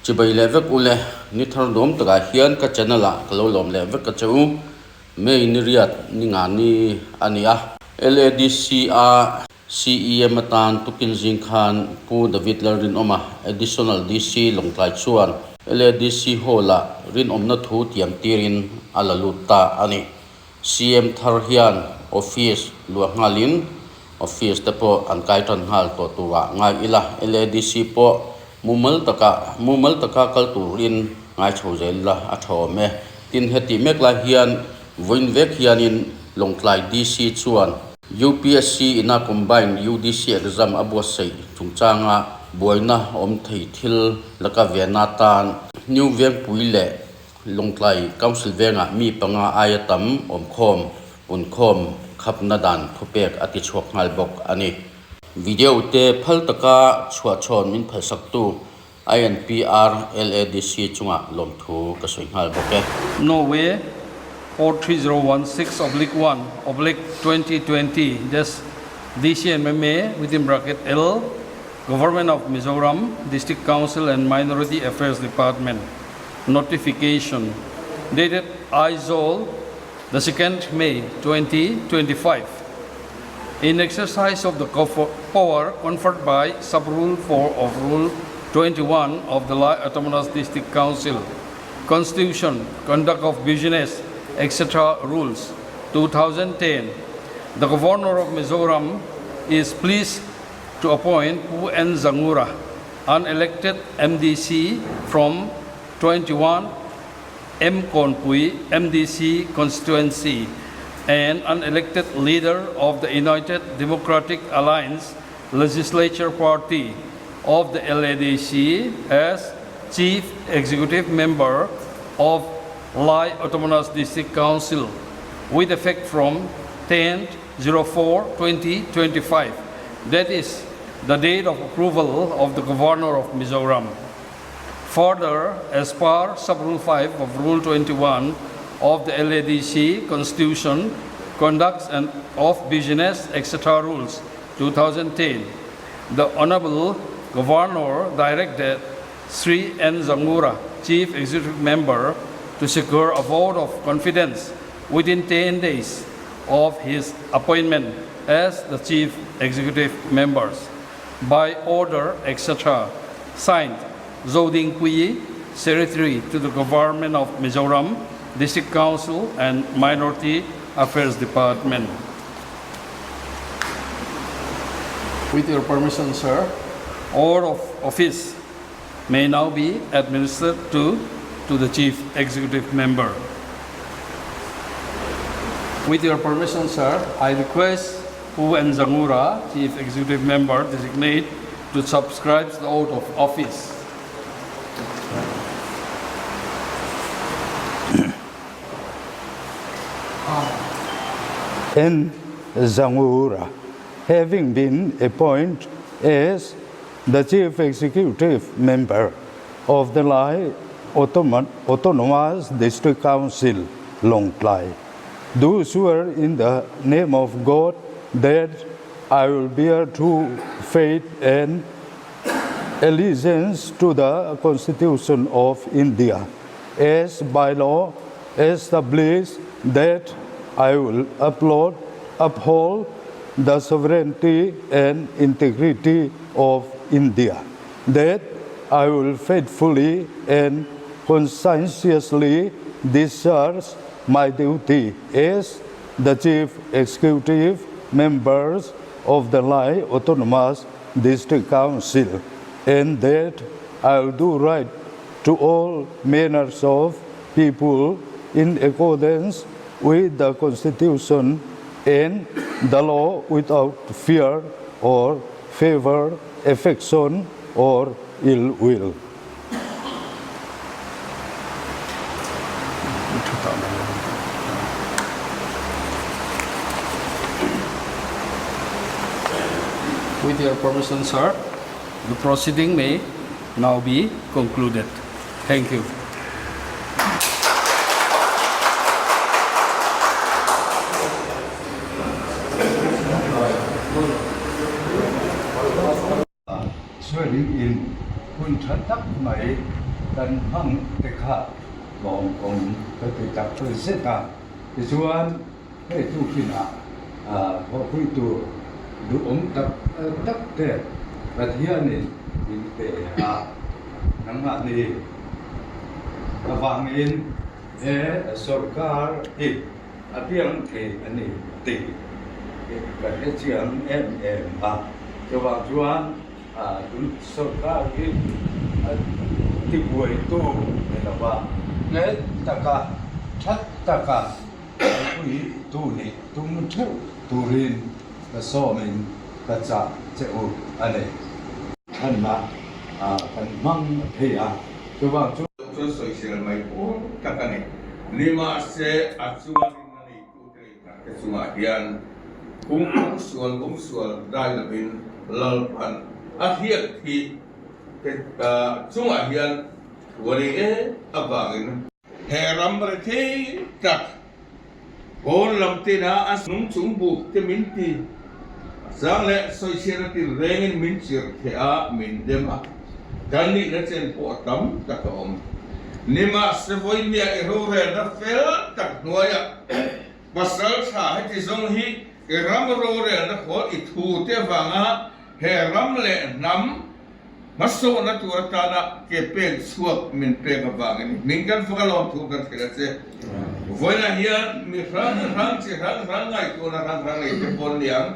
Chibai leh vek ule, ni thar nuam takah hian ka channel ah ka lo lawm leh vek a che u. May ni riat ni nga ni a ni a. LADC a CEM atan tukin zing khan Pu David Lalrinawma, Additional DC Lawngtlai chuan LADC Hall ah rinawmna thu tiam tirin a la lut ta a ni. CM thar hian office luah nghalin office te pawh an kai tan nghal tawh turah ngai ila, LADC pawh mumal taka mumal taka kal turin ngai chho zel ila a tha awm e. Tin, heti mek lai hian vawiin vek hianin Lawngtlai DC chuan UPSC ina Combined UDC exam a buatsaih chungchanga buaina awm thei thil laka vena tan New Vengpui leh Lawngtlai Council vengah mi panga aia tam awmkhawm, punkhawm khapna dan thupek a ti chhuak nghal bawk a ni. Video te phal taka chhuahchhawn min phalsaktu INPR LADC chungah lawmthu ka sawi nghal bawk e. Norway 43016 oblique 1 oblique 2020 dash DCMMA within bracket L Government of Mizoram District Council and Minority Affairs Department Notification dated Aizawl the 2nd May 2025 in exercise of the power conferred by Sub-Rule 4 of Rule 21 of the Lai Autonomous District Council Constitution, Conduct of Business, etc. Rules 2010. The Governor of Mizoram is pleased to appoint Pu N. Zangura, unelected MDC from 21 M. Kawnpui MDC constituency and unelected leader of the United Democratic Alliance Legislature Party of the LADC as Chief Executive Member of Lai Autonomous District Council with effect from 10/04/2025, that is, the date of approval of the Governor of Mizoram. Further, as per Sub-Rule 5 of Rule 21 of the LADC Constitution, Conducts and of Business, etc. Rules 2010, the Honorable Governor directed Sri N. Zangura, Chief Executive Member, to secure a vote of confidence within 10 days of his appointment as the Chief Executive Members by order, etc. Signed, Zodingpuii, Secretary to the Government of Mizoram, District Council and Minority Affairs Department. With your permission, sir, order of office may now be administered to, to the Chief Executive Member. With your permission, sir, I request Pu N. Zangura, Chief Executive Member designate, to subscribe the oath of office. N. Zangura, having been appointed as the Chief Executive Member of the Lai Autonomous District Council, Lawngtlai. Do swear in the name of God that I will bear true faith and allegiance to the Constitution of India as by law established that I will upload, uphold the sovereignty and integrity of India, that I will faithfully and conscientiously discharge my duty as the Chief Executive Members of the Lai Autonomous District Council, and that I will do right to all manners of people in accordance with the Constitution and the law without fear or favor, affection or ill will. With your permission, sir, the proceeding may now be concluded. Thank you. Swearing in hun tha tak mai kan hmang te kha lawmawm ka ti tak zet a. Tichuan hei tukinah thawhpui tur duhawm tak tak te Pathianin min pe a, nangmahni avangin he sorkar hi a piang thei a ni tih ka hre chiang em em a. Chuvang chuan tun sorkar hi a tibuaitu ni lo va, nghet taka, that taka kalpuitu nih tum theuh turin ka sawmin ka chah che u a ni. Thlanna kan hmang thei a, chuvang chu. Chuan sawisel mai pawl tak a ni. Nimahse, a chunga rinna neitute leh intharte chungah hian kum kum sual kum sual dai lovin Lalpan a hriat hi chungah hian thu a nei em avangin. He ram rethei tak pawn lam tina a nung chung buk te min ti chang leh sawichhiat a tin rengin min chirh theh a, min dem a, kan nihna chen pawh a tam tak a awm. Nimahse vawinia i rorelna fel tak hnuaiah pasal tha heti zawng hi i ram rorelna khawl i thu te avanga he ram leh hnam Hmasawhna tur atana ke pen chhuak min pek avangin hming kan fak a lawmthu kan hrilh a che. Vawiinah hian mi hrang hrang chi hrang hrang ngaihtuahna hrang hrang nei te pawn niang.